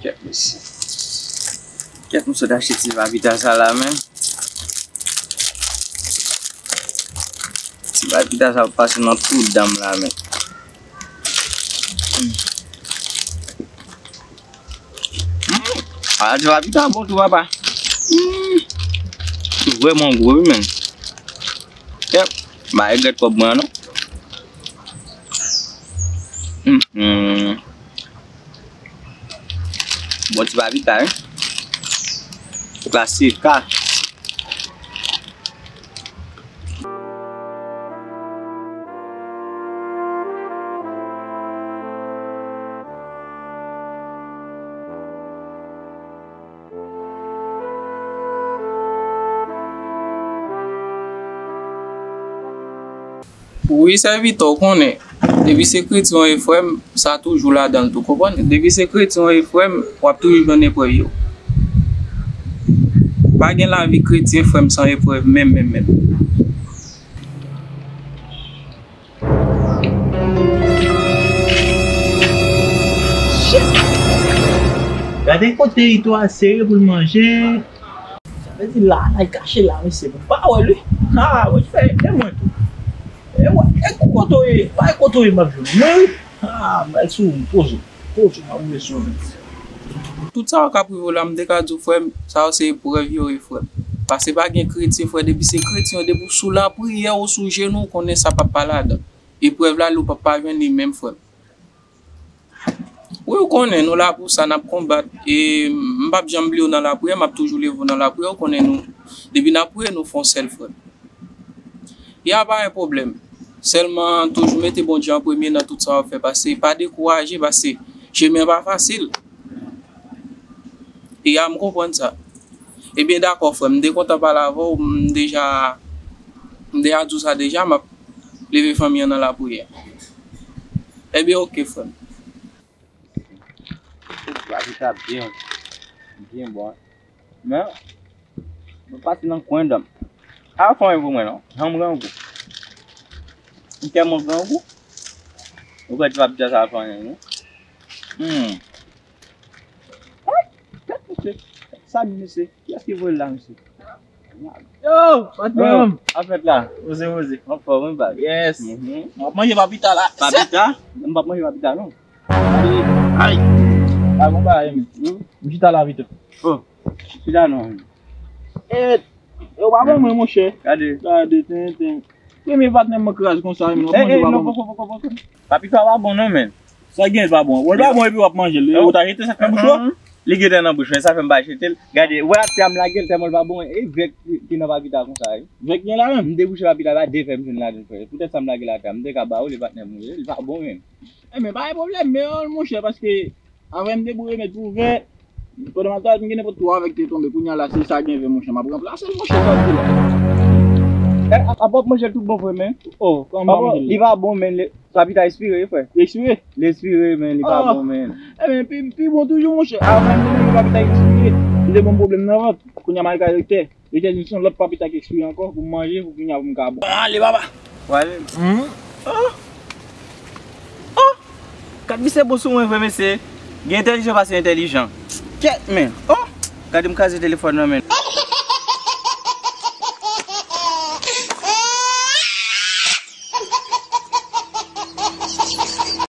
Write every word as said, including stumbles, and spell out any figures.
Kèt, mesye. Kèt, m sot achte ti papita sa la, men. Ti papita sa ap pase nan tou dan m la, men. Mm. Mm. A, ti papita bon tou, papa. Mm. Li vrèman gwo, wi, men. Kèt, m pa regrèt kòb mwen an, non. Mm, mm. Bon ti papita, wi. Klasika. Wi, sèvitè, w konnen, depi se kretyen w ye, frè m, sa toujou ladan l tou, konprann? Depi se kretyen w ye, frè m, w ap toujou jwenn eprèv yo. Pa gen lavi kretyen, frè m, san eprèv, menm, menm, menm. Gade kote Ito a sere pou l manje. Sa vle di la, l al kache la, mesye. Mwen pa wè l, wi. Ha, mwen fè, e mwen tou. E wè, e kote w ye, pa e kote w ye, m ap jwenn ou. Mwen, wi. Ha, m al sou ou, poze w. Poze w, m ap woule sou ou. Tout sa w k ap rive w la, m te ka di w, frè m, sa yo se eprèv yo ye, frè m. Paske pa gen kretyen, frè, depi se kretyen, depi w sou lapriyè, ou sou jenou, w konnen sa p ap pa ladan. Eprèv la, li w p ap pa jwenn li menm, frè m. Wi, ou konnen, nou la pou sa, n ap konbat. E m p ap janm bliye w nan lapriyè, m ap toujou leve w nan lapriyè, ou konnen nou, depi n ap priye, nou fè yon sèl, frè m. Ya pa yon pwoblèm. Sèlman, toujou mete Bondye an premye nan tout sa w ap fè, paske pa dekouraje, paske chemen an pa fasil. Ya, m konprann sa. Ebyen, dakò, frè m, m te kontan pale avè w, m deja, m deja di w sa deja, m ap leve fanmi an nan lapriyè. Ebyen, oke, frè m. Lavi sa byen, byen bon. Men, mwen pase nan kwen dan m. A fè anyen pou mwen, non. Jan m grangou. M tèlman grangou. Ou kwè ti papita sa a fè anyen, non? Hmm. Ay, tèt mesye. Sa di mesye. Kiyès ki voye l la, mesye? Yo, patnè m. Afèt la. Poze, poze. Anfòm, wi, baz. Yes. Mhm. M ap manje papita la. Papita? M p ap manje papita, non. Ay. Ay. A bon bagay, men. Hmm? M chita la pito. Oh. Chita non. E, yo pa bon, mwen, monchè. Gade. Gade, tenten. Premye patnè m kraze konsa, men w ap manje pa bon. Papita pa bon, non, men. Sa gen, l pa bon. Bon, l pa bon, epi w ap manje l. Ou ta jete sa k nan bouch ou? Li gentan nan bouch, men sa fè m pa jete l. Gade, wè atè a m lage l, tèlman l pa bon, e vèk ki nan papita konsa, wi. Vèk gen la menm? M debouche papita, pa de vè m jwenn ladan l, frè. Poutèt sa m lage l atè a, m te ka ba ou li, patnè m, wi, li pa bon menm. Enben, pa gen pwoblèm, men, monchè, paske avè m debouye met pou vè, pandan m ap travay, m gen nenpòt twa vè ki te tonbe, kounye a la, se sa gen vè, monchè, m ap ranplase l, monchè, sa di la. E, a, a, w ap manje l tout bon vre, men? Oh, kòman m ap manje l? Li pa bon, men, li, papita ekspire, wi, frè. Li ekspire? Li ekspire, men, li pa bon, men. Enben, pi, pi bon toujou, monchè. Avan m te manje papita ekspire, li te ban m pwoblèm nan vant. Kounye a m al kay doktè. Etazini se yon lòt papita ki ekspire ankò pou m manje, pou kounye a pou m ka bon. Bon, ale, papa. Prale. Mhm. Oh! Oh! Kat misye bon sou mwen vre, mesye. Gen entèlijan pase entèlijan. Kèt, men. Oh! Gade m kraze telefòn nan, men.